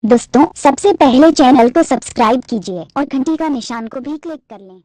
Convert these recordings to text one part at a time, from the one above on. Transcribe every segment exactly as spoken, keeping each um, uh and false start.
दोस्तों, सबसे पहले चैनल को सब्सक्राइब कीजिए और घंटी का निशान को भी क्लिक कर लें।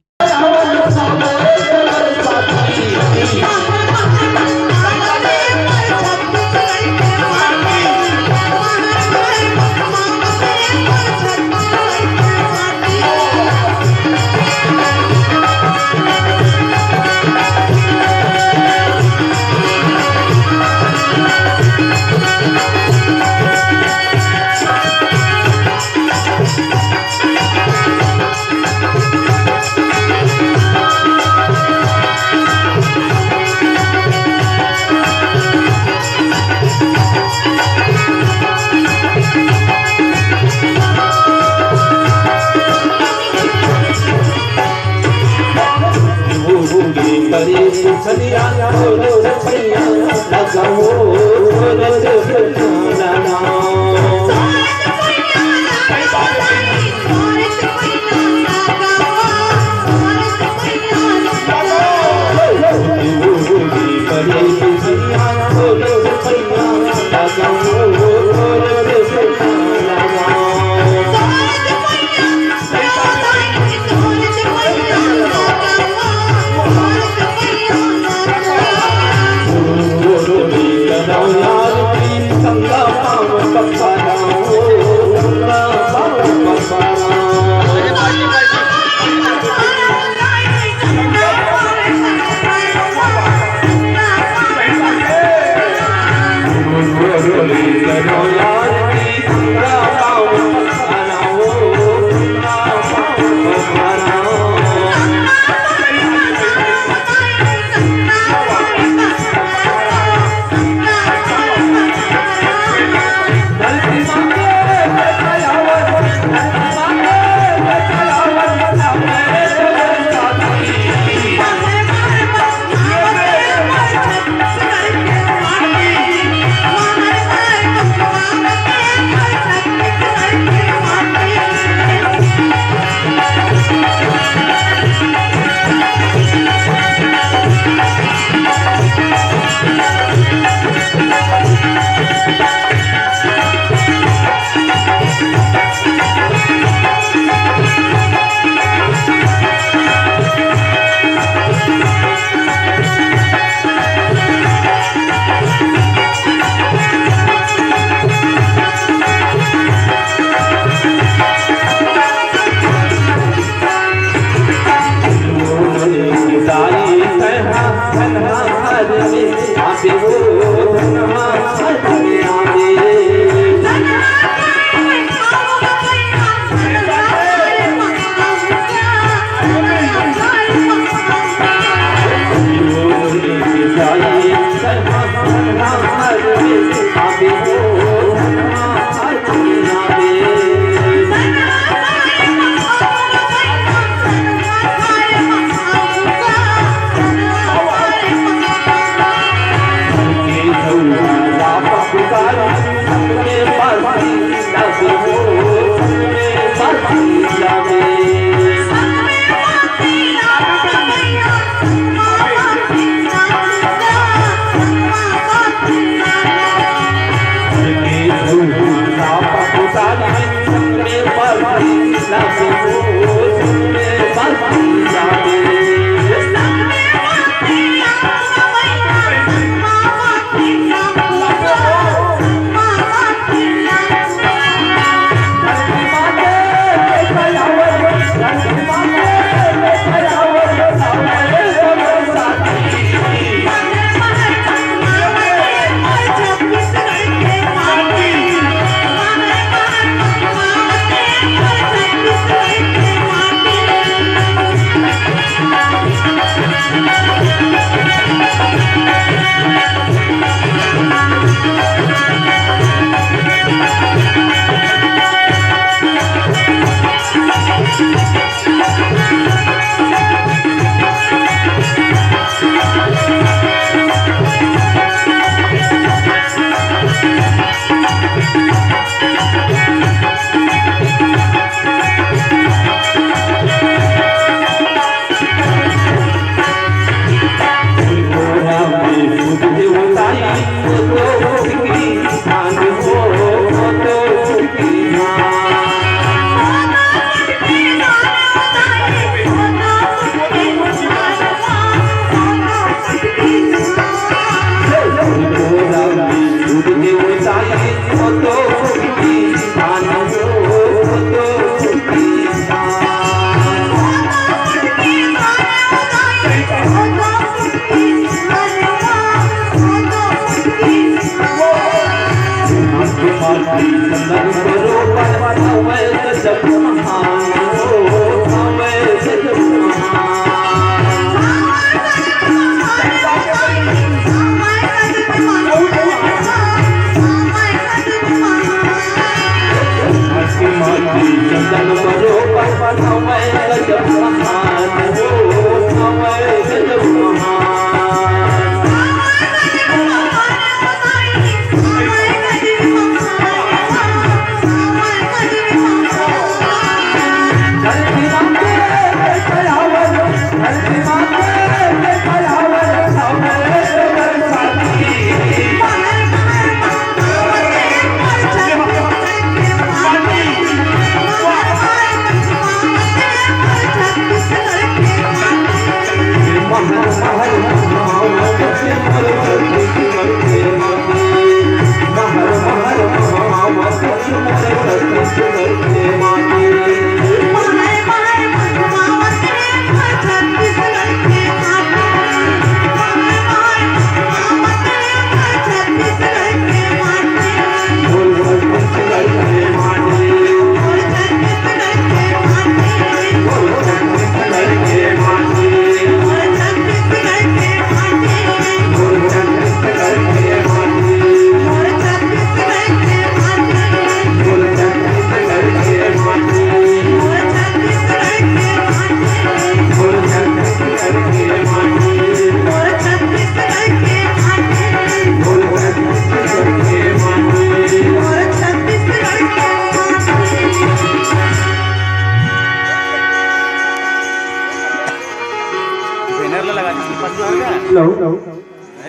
हेलो,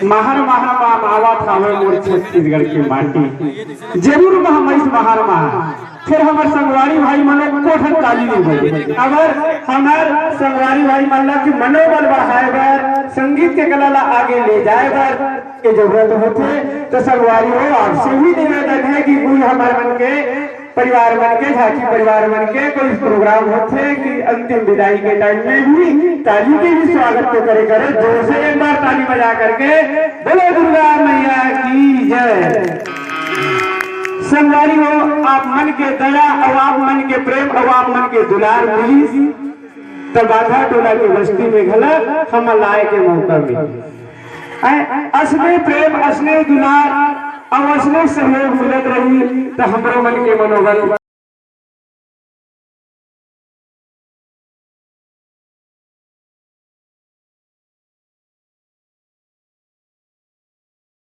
महर महर मा मावत हवे मोर छत्तीसगढ़ के माटी। जरूर महमैस महर महर। फेर हमर संगवारी भाई मन ला कोठन ताली नइ बजे। अगर हमर संगवारी भाई मन ला कि मनोबल बढ़ाए बर, संगीत के कला ला आगे ले जाए बर के जरूरत होथे, तो संगवारी हो, आपसे भी निवेदन है कि कोई हमर मन के परिवार मन के, झांकी परिवार मन के कोई प्रोग्राम होथे कि अंतिम विदाई के टाइम में भी ताली के भी स्वागत को करे, करे, जोर से एक बार ताली बजा करके बोलो दुर्गा मैया की जय। संगवारी हो, आप मन के दया अउ आप मन के प्रेम अउ आप मन के दुलार मिलिस, त बांधा टोला के बस्ती में घला हमन ला आए के मौका मिलिस। आए, असने प्रेम, असने दुलार अउ असने सहयोग मिलत रही, त हमरो मन के मनोबल